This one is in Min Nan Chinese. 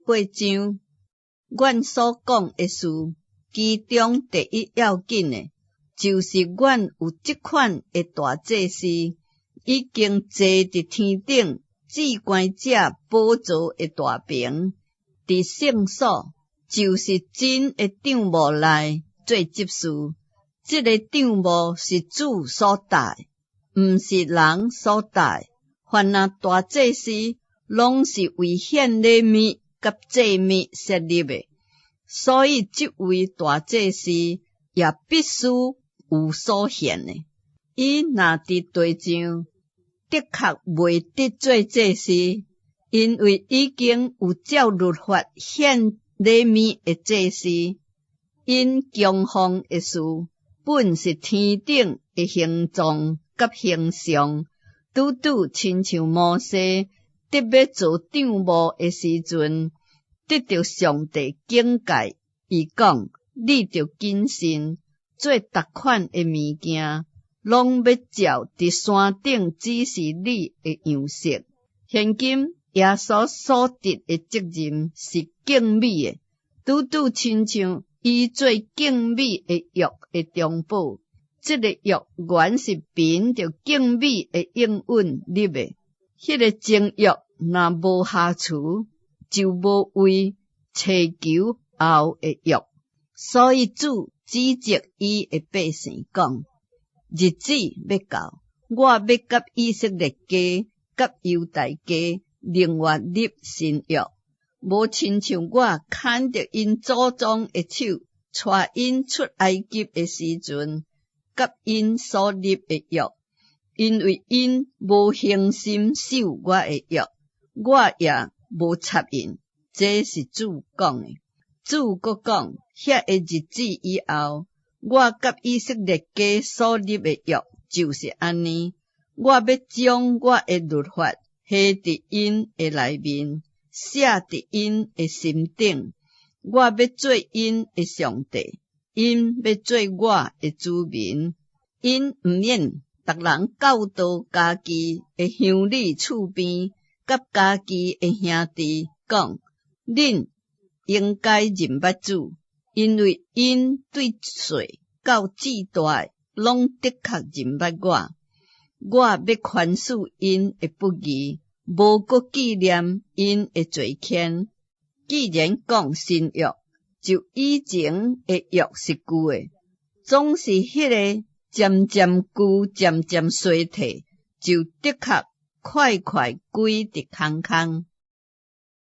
八章，阮所講的事，其中第一要緊的，就是阮有這款的大祭司，已經坐佇天頂至懸者寶座的大爿，佇聖所，就是真的帳幕內做執事。這个帳幕是主所搭的，毋是人所搭的。凡若大祭司，攏是為獻禮物佮祭物設立的，所以這位大祭司也必須有所獻的。伊若佇地上，的確袂得做祭司，因為已經有照律法獻禮物的祭司。𪜶供奉的事，本是天頂的形狀佮形象，拄拄親像摩西得欲造帳幕的時陣，得著上帝警戒，伊講：你著謹慎，做逐款的物件，攏欲照佇山頂指示你的樣式。現今耶穌所得的職任是更美的，拄拄親像伊做更美的約的中保。這个約原是憑著更美的應允立的。彼个前約若無瑕疵，就無位揣求後的約。所以主指責伊的百姓講：日子欲到，我欲佮以色列家、佮猶大家另外立新約，無親像我牽著𪜶祖宗的手，帶𪜶出埃及的時陣，佮𪜶所立的約，因為𪜶無恆心守我的約，我也無插𪜶。這是主講的。主閣講，遐个日子以後，我佮以色列家所立的約就是按呢，我欲將我的律法下佇𪜶的內面，寫佇𪜶的心頂。我欲做𪜶的上帝，𪜶欲做我的子民。𪜶毋免逐人教導家己的鄉里厝邊，佮家己的兄弟講：恁應該認捌主，因為𪜶對細到至大，攏的確認捌我。我欲寬恕𪜶的不義，無閣紀念𪜶的罪愆。既然講新約，就以前的約是舊的，總是彼个漸漸舊、漸漸衰退，就的確快快歸佇空空。